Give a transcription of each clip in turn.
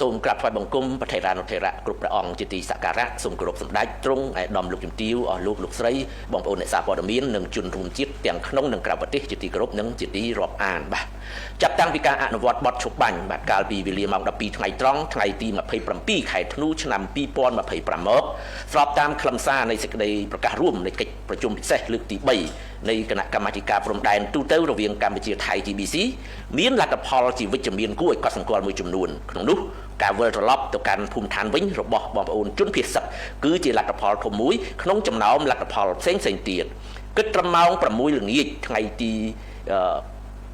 សូមក្រាបថ្វាយបង្គំព្រះថេរានុថេរៈគ្រប់ព្រះអង្គជាទីសក្ការៈសូមគោរពសម្ដេចទ្រង់ឯកឧត្តមលោកជំទាវអស់លោកលោកស្រីបងប្អូនអ្នកសារព័ត៌មាននិងជនរួមជាតិទាំងក្នុងនិងក្រៅប្រទេសជាទីគោរពនិងជាទីរាប់អានបាទចាប់តាំងពីការអនុវត្តបទឈប់បាញ់បាទកាលពីវេលាម៉ោង12ថ្ងៃត្រង់ថ្ងៃទី27ខែធ្នូឆ្នាំ2025មកស្របតាមខ្លឹមសារនៃសេចក្តីប្រកាសរួមនៃកិច្ចប្រជុំពិសេសលើកទី3នៃគណៈកម្មាធិការព្រំដែនទូទៅរវាងកម្ពុជាថៃ GBC មានលទ្ធផលជាវិជ្ជមានគួរឲ្យកត់សម្គាល់មួយចំនួនក្នុងនោះការវិលត្រឡប់ទៅកាន់ភូមិឋានវិញរបស់បងប្អូនជនភៀសសឹកគឺជាលទ្ធផលធំមួយក្នុងចំណោមលទ្ធផលផ្សេងៗទៀតគិតត្រឹមម៉ោង6ល្ងាចថ្ងៃទី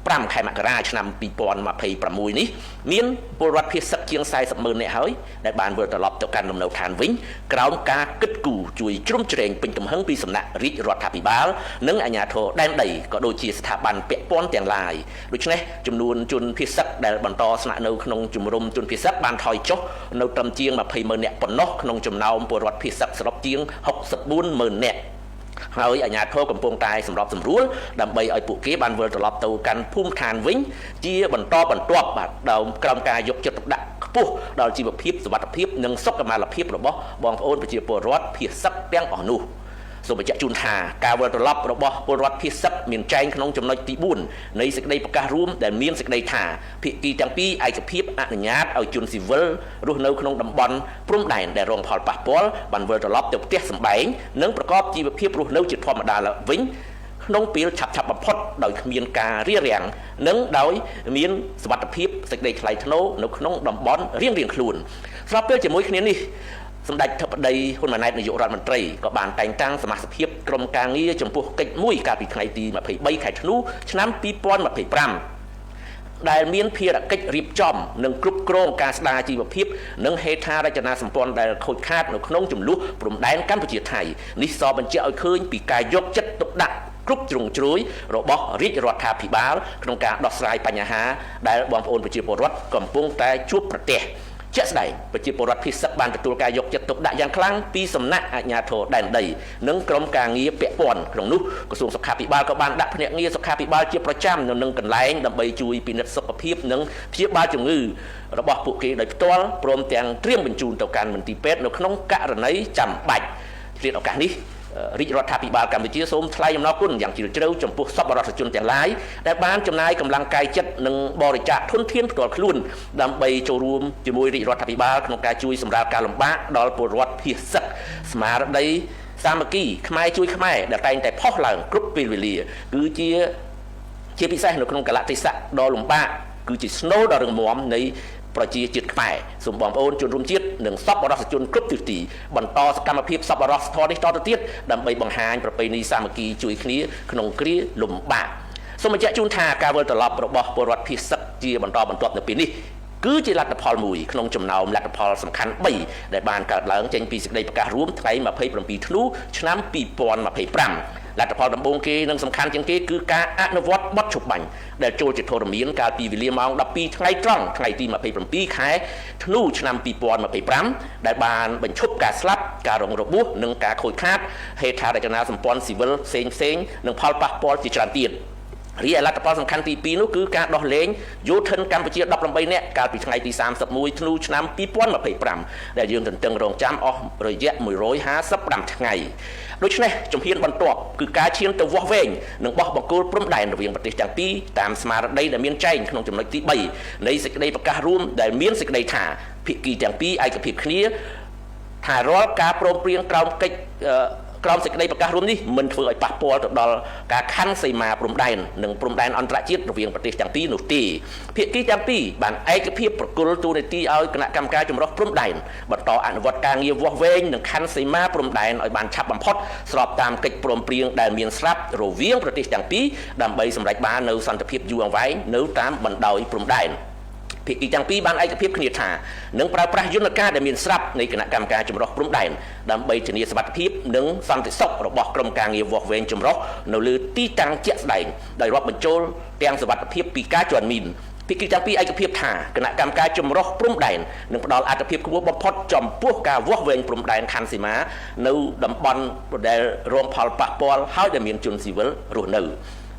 5ខែមករាឆ្នាំ2026នេះមានពលរដ្ឋភៀសសឹកជាង40ម៉ឺននាក់ហើយដែលបានវិលត្រឡប់ទៅកាន់លំនៅឋានវិញក្រោមការគិតគូរជួយជ្រោមជ្រែងពេញទំហឹងពីសំណាក់រាជរដ្ឋាភិបាលនិងអាជ្ញាធរដែនដីក៏ដូចជាស្ថាប័នពាក់ព័ន្ធទាំងឡាយដូច្នេះចំនួនជនភៀសសឹកដែលបន្តស្នាក់នៅក្នុងជំរំជនភៀសសឹកបានថយចុះនៅត្រឹមជាង20ម៉ឺននាក់ប៉ុណ្ណោះក្នុងចំណោមពលរដ្ឋភៀសសឹកសរុបជាង64ម៉ឺននាក់ហើយអាជ្ញាធរកំពុងតែសម្របសម្រួលដើម្បីឲ្យពួកគេបានវិលត្រឡប់ទៅកាន់ភូមិឋានវិញជាបន្តបន្ទាប់បាទដោយក្រោមការយកចិត្តទុកដាក់ខ្ពស់ដល់ជីវភាពសុវត្ថិភាពនិងសុខុមាលភាពរបស់បងប្អូនប្រជាពលរដ្ឋភៀសសឹកទាំងអស់នោះសូមបញ្ជាក់ជូនថាការវិលត្រឡប់របស់ពលរដ្ឋភៀសសឹកមានចែងក្នុងចំណុចទី4នៃសេចក្តីប្រកាសរួមដែលមានសេចក្តីថាភាគីទាំងពីរឯកភាពអនុញ្ញាតឲ្យជនស៊ីវិលរស់នៅក្នុងតំបន់ព្រំដែនដែលរងផលប៉ះពាល់បានវិលត្រឡប់ទៅផ្ទះសម្បែងនិងប្រកបជីវភាពរស់នៅជាធម្មតាវិញក្នុងពេលឆាប់ៗបំផុតដោយគ្មានការរារាំងនិងដោយមានសុវត្ថិភាពសេចក្តីថ្លៃថ្នូរនៅក្នុងតំបន់រៀងៗខ្លួនស្របពេលជាមួយគ្នានេះសម្ដេចធិបតីហ៊ុនម៉ាណែតនាយករដ្ឋមន្ត្រីក៏បានតែងតាំងសមាជិកភាពក្រុមការងារចំពោះកិច្ចមួយកាលពីថ្ងៃទី23ខែធ្នូឆ្នាំ2025ដែលមានភារកិច្ចរៀបចំនិងគ្រប់គ្រងការស្ដារជីវភាពនិងហេដ្ឋារចនាសម្ព័ន្ធដែលខូចខាតនៅក្នុងចំនួនព្រំដែនកម្ពុជាថៃនេះសបញ្ជាក់ឲ្យឃើញពីការយកចិត្តទុកដាក់គ្រប់ជ្រុងជ្រោយរបស់រាជរដ្ឋាភិបាលក្នុងការដោះស្រាយបញ្ហាដែលបងប្អូនប្រជាពលរដ្ឋកំពុងតែជួបប្រទះជាក់ស្ដែងប្រជាពលរដ្ឋភៀសសឹកបានទទួលការយកចិត្តទុកដាក់យ៉ាងខ្លាំងពីសំណាក់អាជ្ញាធរដែនដីនិងក្រុមការងារពាក់ព័ន្ធក្នុងនោះក្រសួងសុខាភិបាលក៏បានដាក់ភ្នាក់ងារសុខាភិបាលជាប្រចាំនៅនឹងកន្លែងដើម្បីជួយពិនិត្យសុខភាពនិងព្យាបាលជំងឺរបស់ពួកគេដោយផ្ទាល់ព្រមទាំងត្រៀមបញ្ជូនទៅកាន់មន្ទីរពេទ្យនៅក្នុងករណីចាំបាច់ឆ្លៀតឱកាសនេះរាជរដ្ឋាភិបាលកម្ពុជាសូមថ្លែងអំណរគុណយ៉ាងជ្រាលជ្រៅចំពោះសប្បុរសជនទាំងឡាយដែលបានចំណាយកម្លាំងកាយចិត្តនិងបរិច្ចាគធនធានផ្ទាល់ខ្លួនដើម្បីចូលរួមជាមួយរាជរដ្ឋាភិបាលក្នុងការជួយសម្រាលការលំបាកដល់ពលរដ្ឋភៀសសឹកស្មារតីសាមគ្គីខ្មែរជួយខ្មែរដែលតែងតែផុសឡើងគ្រប់ពេលវេលាគឺជាពិសេសនៅក្នុងកលៈទេសៈដ៏លំបាកគឺជាស្នូលដ៏រឹងមាំនៃប្រជាជាតិខ្មែរសូមបងប្អូនជនរួមជាតិនិងសប្បុរសជនគ្រប់ទិសទីបន្តសកម្មភាពសប្បុរសធម៌នេះតទៅទៀតដើម្បីបង្ហាញប្រពៃណីសាមគ្គីជួយគ្នាក្នុងគ្រាលំបាកសូមបញ្ជាក់ជូនថាការវិលត្រឡប់របស់ពលរដ្ឋភៀសសឹកជាបន្តបន្ទាប់នៅពេលនេះគឺជាលទ្ធផលមួយក្នុងចំណោមលទ្ធផលសំខាន់3ដែលបានកើតឡើងចេញពីសេចក្តីប្រកាសរួមថ្ងៃ27ធ្នូឆ្នាំ2025លទ្ធផលដំបូងគេនិងសំខាន់ជាងគេគឺការអនុវត្តបទឈប់បាញ់ដែលចូលជាធរមានកាលពីវេលាម៉ោង12ថ្ងៃត្រង់ថ្ងៃទី27ខែធ្នូឆ្នាំ2025ដែលបានបញ្ឈប់ការស្លាប់ការរងរបួសនិងការខូចខាតហេដ្ឋារចនាសម្ព័ន្ធស៊ីវិលផ្សេងៗនិងផលប៉ះពាល់ជាច្រើនទៀតរីឯលទ្ធផលសំខាន់ទី2នោះគឺការដោះលែងយោធិនកម្ពុជា18នាក់កាលពីថ្ងៃទី31ធ្នូឆ្នាំ2025ដែលយើងទន្ទឹងរង់ចាំអស់រយៈ155ថ្ងៃដូច្នេះជំហានបន្ទាប់គឺការឈានទៅវាស់វែងនិងបោះបង្គោលព្រំដែនរវាងប្រទេសទាំងពីរតាមស្មារតីដែលមានចែងក្នុងចំណុចទី3នៃសេចក្តីប្រកាសរួមដែលមានសេចក្តីថាភាគីទាំងពីរឯកភាពគ្នាថារាល់ការព្រមព្រៀងក្រោមកិច្ចក្រោមសេចក្តីប្រកាសរួមនេះមិនធ្វើឲ្យប៉ះពាល់ទៅដល់ការខណ្ឌសីមាព្រំដែននិងព្រំដែនអន្តរជាតិរវាងប្រទេសទាំងពីរនោះទេភាគីទាំងពីរបានឯកភាពប្រគល់តួនាទីឲ្យគណៈកម្មការចម្រុះព្រំដែនបន្តអនុវត្តការងារវាស់វែងនិងខណ្ឌសីមាព្រំដែនឲ្យបានឆាប់បំផុតស្របតាមកិច្ចព្រមព្រៀងដែលមានស្រាប់រវាងប្រទេសទាំងពីរដើម្បីសម្រេចបាននូវសន្តិភាពយូរអង្វែងនៅតាមបណ្ដោយព្រំដែនភាគីទាំងពីរបានឯកភាពគ្នាថានឹងប្រើប្រាស់យន្តការដែលមានស្រាប់នៃគណៈកម្មការចម្រុះព្រំដែនដើម្បីធានាសុវត្ថិភាពនិងសន្តិសុខរបស់ក្រុមការងារវាស់វែងចម្រុះនៅលើទីតាំងជាក់ស្ដែងដោយរាប់បញ្ចូលទាំងសុវត្ថិភាពពីការជាន់មីនភាគីទាំងពីរឯកភាពថាគណៈកម្មការចម្រុះព្រំដែននឹងផ្ដល់អត្ថិភាពខ្ពស់បំផុតចំពោះការវាស់វែងព្រំដែនខណ្ឌសីមានៅតំបន់ដែលរងផលប៉ះពាល់ហើយដែលមានជនស៊ីវិលរស់នៅ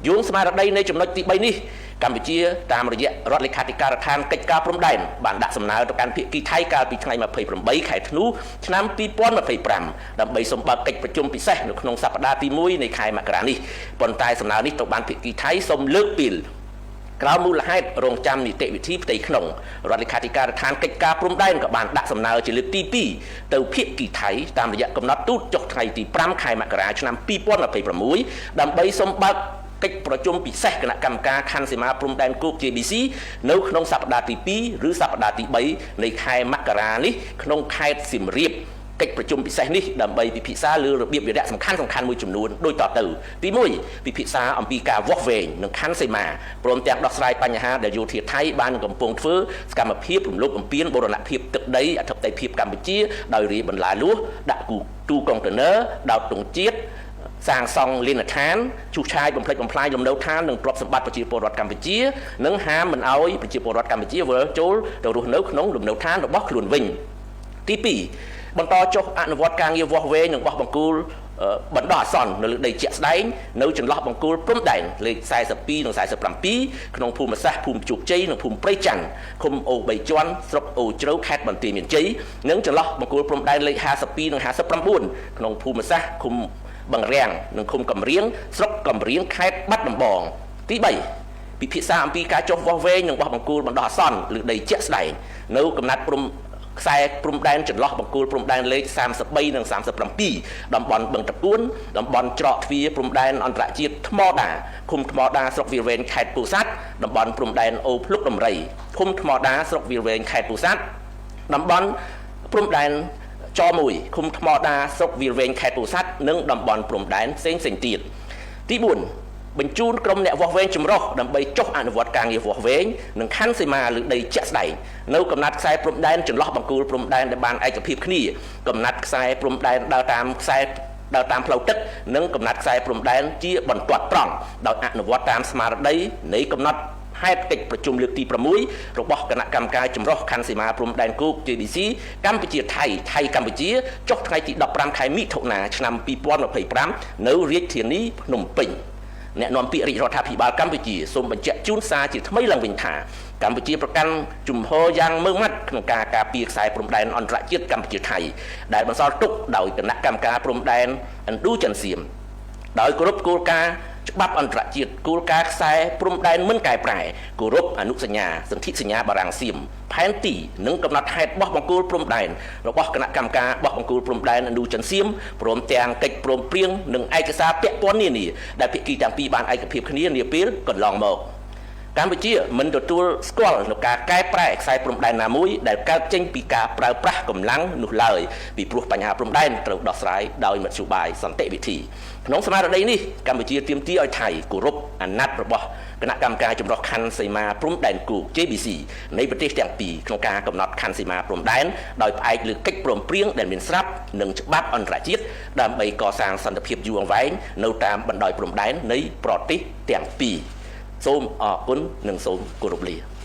យោងស្មារតីនៃចំណុចទី3នេះកម្ពុជាតាមរយៈរដ្ឋលេខាធិការដ្ឋានកិច្ចការព្រំដែនបានដាក់សំណើទៅកាន់ភាគីថៃកាលពីថ្ងៃ28ខែធ្នូឆ្នាំ2025ដើម្បីសូមបើកកិច្ចប្រជុំពិសេសនៅក្នុងសប្តាហ៍ទី1នៃខែមករានេះប៉ុន្តែសំណើនេះត្រូវបានភាគីថៃសូមលើកពេលក្រោមមូលហេតុរងចាំនីតិវិធីផ្ទៃក្នុងរដ្ឋលេខាធិការដ្ឋានកិច្ចការព្រំដែនក៏បានដាក់សំណើជាលើកទី2ទៅភាគីថៃតាមរយៈកំណត់ទូតចុះថ្ងៃទី5ខែមករាឆ្នាំ2026ដើម្បីសូមបើកកិច្ចប្រជុំពិសេសគណៈកម្មការខណ្ឌសីមាព្រំដែនគោក JBC នៅក្នុងសប្តាហ៍ទី2ឬសប្តាហ៍ទី3នៃខែមករានេះក្នុងខេត្តសៀមរាបកិច្ចប្រជុំពិសេសនេះដើម្បីពិភាក្សាលើរបៀបវិរៈសំខាន់ៗមួយចំនួនដូចតទៅទី1ពិភាក្សាអំពីការវាស់វែងនិងខណ្ឌសីមាព្រមទាំងដោះស្រាយបញ្ហាដែលយោធាថៃបានកំពុងធ្វើសកម្មភាពរំលោភបំពានបូរណភាពទឹកដីអធិបតេយ្យភាពកម្ពុជាដោយរាយបន្លាលួសដាក់ទូកុងតឺន័រដោតទង់ជាតិសាងសង់លានដ្ឋានឈូសឆាយបំផ្លិចបំផ្លាញលំនៅឋាននិងទ្រព្យសម្បត្តិប្រជាពលរដ្ឋកម្ពុជានិងហាមមិនអោយប្រជាពលរដ្ឋកម្ពុជាវិលចូលទៅរស់នៅក្នុងលំនៅឋានរបស់ខ្លួនវិញទី2បន្តចុះអនុវត្តការងារវាស់វែងនិងបោះបង្គោលបណ្ដោះអាសន្ននៅលើដីជាក់ស្ដែងនៅចន្លោះបង្គោលព្រំដែនលេខ42និង47ក្នុងភូមិសាស្ត្រភូមិជោគជ័យនិងភូមិព្រៃច័ន្ទឃុំអូ3ជាន់ស្រុកអូជ្រៅខេត្តបន្ទាយមានជ័យនិងចន្លោះបង្គោលព្រំដែនលេខ52និង59ក្នុងភូមិសាស្ត្រឃុំបឹងរាំងនិងឃុំកំរៀងស្រុកកំរៀងខេត្តបាត់ដំបងទី3ពិភាក្សាអំពីការចុះវាស់វែងនិងបោះបង្គោលបណ្ដោះអាសន្នលើដីជាក់ស្ដែងនៅកំណាត់ព្រំខ្សែព្រំដែនចន្លោះបង្គោលព្រំដែនលេខ33និង37តំបន់បឹងតពួនតំបន់ច្រកទ្វារព្រំដែនអន្តរជាតិថ្មដាឃុំថ្មដាស្រុកវាលវែងខេត្តពោធិ៍សាត់តំបន់ព្រំដែនអូភ្លុកដំរីឃុំថ្មដាស្រុកវាលវែងខេត្តពោធិ៍សាត់តំបន់ព្រំដែនច1ឃុំថ្មដាស្រុកវាលវែងខេត្តពោធិ៍សាត់និងតំបន់ព្រំដែនផ្សេងៗទៀតទី4បញ្ជូនក្រុមអ្នកវាស់វែងចម្រុះដើម្បីចុះអនុវត្តការងារវាស់វែងនិងខណ្ឌសីមាលើដីជាក់ស្ដែងនៅកំណាត់ខ្សែព្រំដែនចន្លោះបង្គោលព្រំដែនដែលបានឯកភាពគ្នាកំណាត់ខ្សែព្រំដែនដើរតាមខ្សែដើរតាមផ្លូវទឹកនិងកំណាត់ខ្សែព្រំដែនជាបន្ទាត់ត្រង់ដោយអនុវត្តតាមស្មារតីនៃកំណត់ហេតុកិច្ចប្រជុំលើកទី6របស់គណៈកម្មការចម្រុះខណ្ឌសីមាព្រំដែនគោក JBC កម្ពុជាថៃថៃកម្ពុជាចុះថ្ងៃទី15ខែមិថុនាឆ្នាំ2025នៅរាជធានីភ្នំពេញអ្នកនាំពាក្យរាជរដ្ឋាភិបាលកម្ពុជាសូមបញ្ជាក់ជូនសារជាថ្មីឡើងវិញថាកម្ពុជាប្រកាន់ជំហរយ៉ាងម៉ឺងម៉ាត់ក្នុងការការពារខ្សែព្រំដែនអន្តរជាតិកម្ពុជាថៃដែលបន្សល់ទុកដោយគណៈកម្មការព្រំដែនឥណ្ឌូចិនសៀមដោយគោរពគោលការណ៍ច្បាប់អន្តរជាតិគោលការណ៍ខ្សែព្រំដែនមិនកែប្រែគោរពអនុសញ្ញាសន្ធិសញ្ញាបារាំងសៀមផែនទីនិងកំណត់ហេតុបោះបង្គោលព្រំដែនរបស់គណៈកម្មការបោះបង្គោលព្រំដែនឥណ្ឌូចិនសៀមព្រមទាំងកិច្ចព្រមព្រៀងនិងឯកសារពាក់ព័ន្ធនានាដែលភាគីទាំងពីរបានឯកភាពគ្នានាពេលកន្លងមកកម្ពុជាមិនទទួលស្គាល់នូវការកែប្រែខ្សែព្រំដែនណាមួយដែលកើតចេញពីការប្រើប្រាស់កម្លាំងនោះឡើយពីព្រោះបញ្ហាព្រំដែនត្រូវដោះស្រាយដោយមធ្យោបាយសន្តិវិធីក្នុងស្មារតីនេះកម្ពុជាទាមទារឲ្យថៃគោរពអាណត្តិរបស់គណៈកម្មការចម្រុះខណ្ឌសីមាព្រំដែនគោក JBC នៃប្រទេសទាំងពីរក្នុងការកំណត់ខណ្ឌសីមាព្រំដែនដោយផ្អែកលើកិច្ចព្រមព្រៀងដែលមានស្រាប់និងច្បាប់អន្តរជាតិដើម្បីកសាងសន្តិភាពយូរអង្វែងនៅតាមបណ្ដោយព្រំដែននៃប្រទេសទាំងពីរសូមអរគុណនិងសូមគោរពលា។